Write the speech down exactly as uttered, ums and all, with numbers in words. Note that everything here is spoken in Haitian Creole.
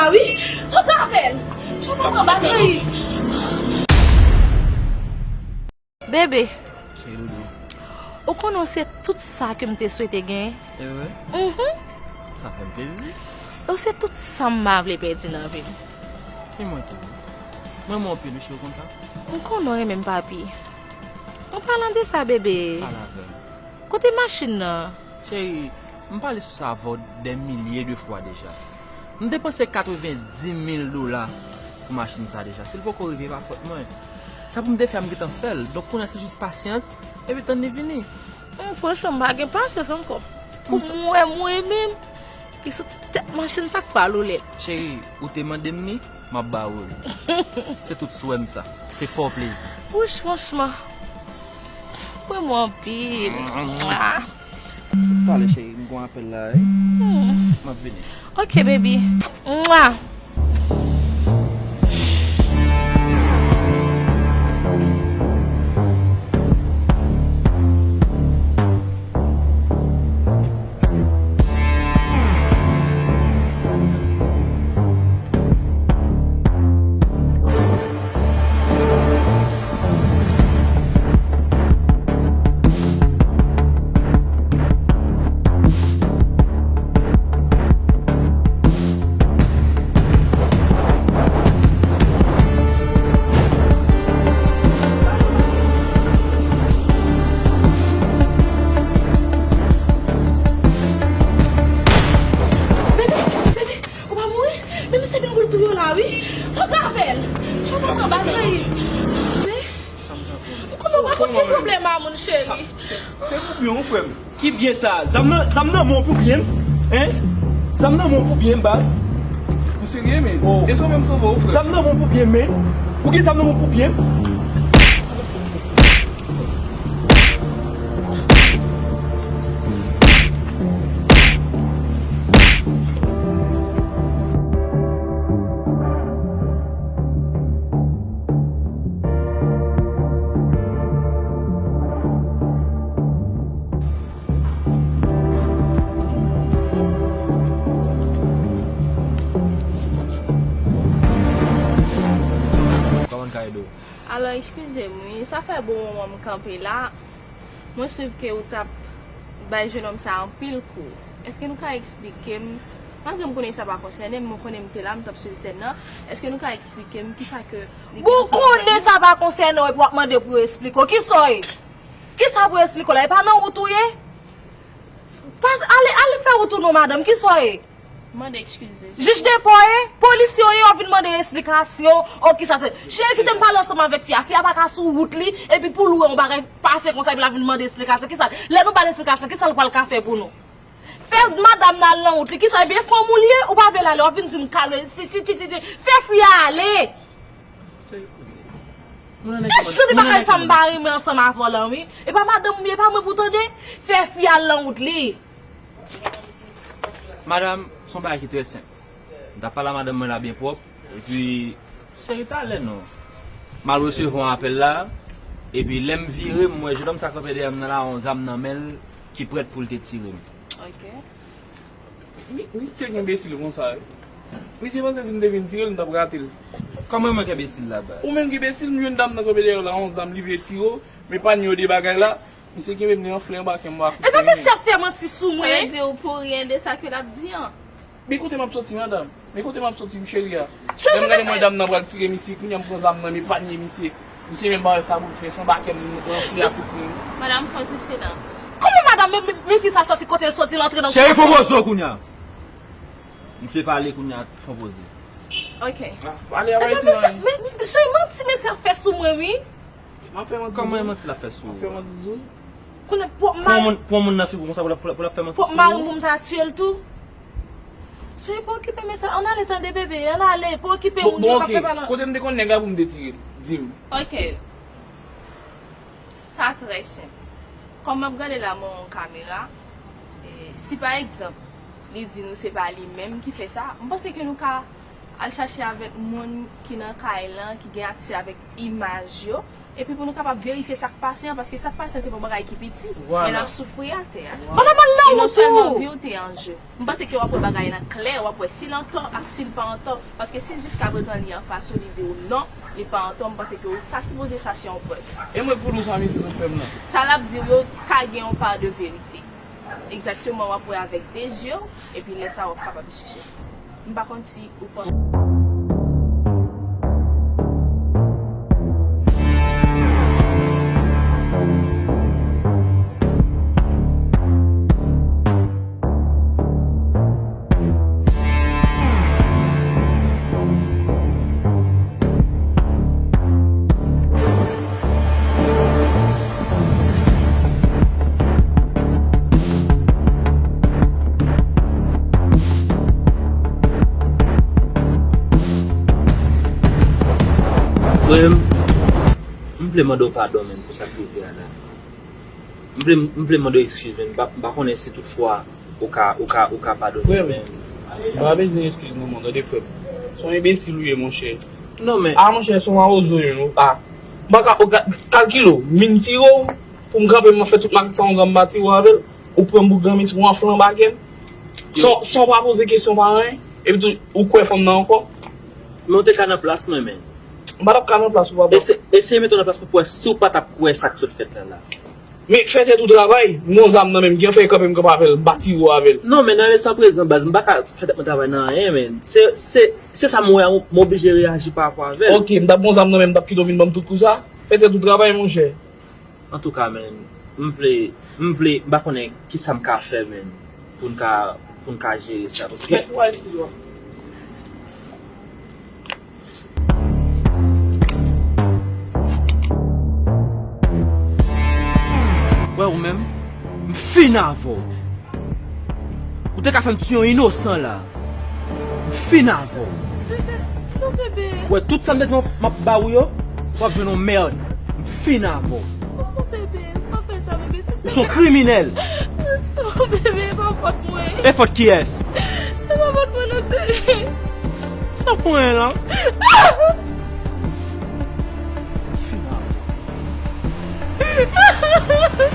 Ah wi, sot la avè l. Chèf mwen pran bal, cheri. Bebe, cheri doudou, ou konnen w se tout sa ke m te swete genyen. E vre? Mhm. Sa fè m plezi. Ou se tout sa m pa vle pèdi nan vi m. E mwen tou. Mwen, mwen anpil, wi, cheri, ou konn sa? M konnen w renmen m, papi. An palan de sa, bebe, pale avè m. Kote machin nan? Cheri, m pale sou sa avè w dè milye de fwa deja. M depanse katrevenndimil dola pou machin sa deja. Si l poko rive, e pa fòt mwen. Sa pou m te fè a, m gentan fè l. Donk, kounye a, se jis pasyans, epi tann li vini. Hmm, franchman, m pa gen pasyans ankò. Pou mwen, mwen menm, li soti tèt machin sa k pral woule. Cheri, ou te mande m li, m ap ba ou l. Se tout swè m sa. Se fè w plezi. Wouch, franchman. Mwen, mwen anpil. Mwa. Pale, cheri, m gon apèl la, wi. Hmm. M ap vini. Ok, baby. Mwa. Bebe, bebe, ou pa mouri? Men misye vin pou l touye w la, wi. Sot la avè l. Chèf mwen pran bal, cheri. Men, m konnen w pa konn gen pwoblèm a moun, cheri. Se, se pou byen w, frè m. Ki byen sa? Zam nan, zam nan men w pou byen m? Hein? Zam nan men w pou byen m, baz? Ou serye, men? Oh. E sa w fè m sove w, frè? Zam nan men w pou byen m, men? Ou gen zam nan men w pou byen m? Kòman n ka ede w? Alò, eskize m, wi. Sa fè bon moman m kanpe la. Mwen swiv ke ou t ap bay jennonm sa anpil kou. Èske nou ka eksplike m, malgre m konnen sa pa konsène m, mwen konnen m te la, m t ap swiv sèn nan. Èske nou ka eksplike m kisa ke li gen ansanm avèk nou? Bon, konnen sa pa konsène w epi w ap mande pou yo eksplike w. Kisa w ye? Kisa pou yo eksplike w la? E pa nan wout ou ye? Pas, ale, ale fè wout ou non, madanm. Kisa w ye? Mande eskize. Jij depò ye, polisye yo ye, w ap vin mande yo esplikasyon. O, kisa se? Cheri, kite m pale ansanm avèk fi a. Fi a pa ka sou wout li, epi pou l wè yon bagay pase konsa, epi l ap vin mande esplikasyon. Kisa? Lè nou ba l esplikasyon, kisa l pral ka fè pou nou? Fè madanm nan al nan wout li. Kisa? Ebyen, fanm ou l ye, ou pa vle l ale, w ap vin di m kalwe. Si, ti, ti, ti, ti. Fè fi a ale. E jodi bagay sa m pa renmen ansanm avè w lan, wi. E pa madanm ou ye, e pa mwen pou tande. Fè fi a al nan wout li. Madanm, se yon bagay ki trè senp. M t ap pale a madanm mwen la byen pwòp. Epi, cheri, talè non. M al resevwa yon apèl la. Epi, lè m vire, m wè jennonm sa kanpe dèyè m nan la, yon zam nan men l ki prèt pou l te tire m. Ok. Mi-, misye k enbesil konsa, wi. Misye panse si m te vin tire l, m t ap rate l. Kòman mwen k enbesil la, baz? Ou menm k enbesil, m jwenn dam nan kanpe dèyè w la, yon zam li vle tire w, men pa n yo de bagay la. Misye kenbe m nan yon flè anba kè m, m pa konprann. Epi misye ap fè manti sou mwen. Sa vle di ou pou ryen de sa ke l ap di an. Men kote m ap soti, madanm? Men kote m ap soti, m cheri a? Lè m gade mwen dam nan pral tire misye, kounye a m pran zam nan, m epanye misye. Misye menm pa wè sa pou l fè, se anba kè m nan flè a kout mwen. Madanm, fè yon ti silans. Kòman madanm, men, men, men fi sa soti kote l soti, l antre nan... Cheri, fè yon poze kounye a. Misye pale kounye a, fè yon poze. Ok. Pale avè ti mwen. Men, men, men, cheri, manti mesye ap fè sou mwen, wi. M ap fè manti. Kòman e manti l ap fè sou ou? M ap fè manti sou ou. Konnen pwòp mari. Pran moun, pran moun nan figi w konsa pou l ap, pou l ap, pou l ap fè manti sou ou? Pwòp mari m pou m ta tiye l tou. Cheri, pa okipe mesye, ann ale tande bebe, ann ale, pa okipe moun yo k ap fè pale. Bon, ok. Kote m te konn nèg la pou m te tire l? Di m. Ok. Sa trè senp. Kòm m ap gade la, mwen yon kamera, e, si pa egzanp, li di nou se pa li menm ki fè sa, m panse ke nou ka al chache avèk moun ki nan kay lan, ki gen aksè avèk imaj yo, Epi pou nou kapab verifye sa k pase an, paske sa k pase an se pa yon bagay ki piti, men n ap soufri atè a. Vwala. Ban m al nan wout ou. E non sèlman vi w te an je. M panse ke w ap wè bagay lan klè, w ap wè si l antò ak si l pa antò. Paske si jiskaprezan li anfas ou, li di w non, li pa antò, m panse ke w ta sipoze chache yon prèv. E mwen pou nou sa misye konn fè m nan? Sa l ap di w yo ka gen yon pa de verite. Egzakteman, w ap wè avèk de je w, epi lè sa a w ap kapab jije. M pa konn si ou pa. Frè m, m vle mande w padon menm pou sa k rive a la. M vle, m vle mande w eskiz menm. M pa, m pa konnen si toutfwa ou ka, ou ka, ou ka padone m menm. Frè m, m pa bezwen eskiz non, man, tande frè m. Se yon enbesil ou ye, monchè. Non, men. A, monchè, se yon mawozo, ou ye, non. A, m pa ka, ou ka, kalkile w, m vin tire w, pou m kanpe, m ap fè tout makak sa, yon zam m pa tire w avè l, ou pran m pou granmesi, ou anfle anba kè m. San, san w pa poze kesyon, pa anyen, epi tou, ou kwè fanm nan ankò. Men w te ka nan plas mwen, men. M pa t ap ka nan plas ou, papa. Eseye, eseye mete w nan plas mwen pou wè si w pa t ap kwè sa k sot fèt la, la. Men fè tèt ou travay, m gon zam nan men m, gen fè kanpe m kanpe avè l, m pa tire w avè l. Non, men nan lenstan prezan, baz, m pa ka fè tèt mwen travay nan anyen, men. Se, se, se sa m wè a, m oblije reyaji pa rapò avè l. Ok, m t ap gon zam nan men m, m t ap kite w vin ban m tout kou sa. Fè tèt ou travay, monchè. Antouka, men, m vle, m vle, m pa konnen kisa m ka fè, men, pou n ka, pou n ka jere sa, paske. Mèt, ou al sou dwa. Wè ou menm, m fin avè w. Ou te ka fè m tiye yon inosan la. M fin avè w. Bebe, non, bebe. Wè, tout sa m te di w m ap ba ou yo, w ap jwenn yon mèd. M fin avè w. Non, bebe, pa fè sa, bebe, silvouplè. Ou se yon kriminèl. Non, bebe, e pa fòt mwen. E fòt kiyès? E pa fòt mwen, non, cheri. Sa pou en lan? M fin avè w.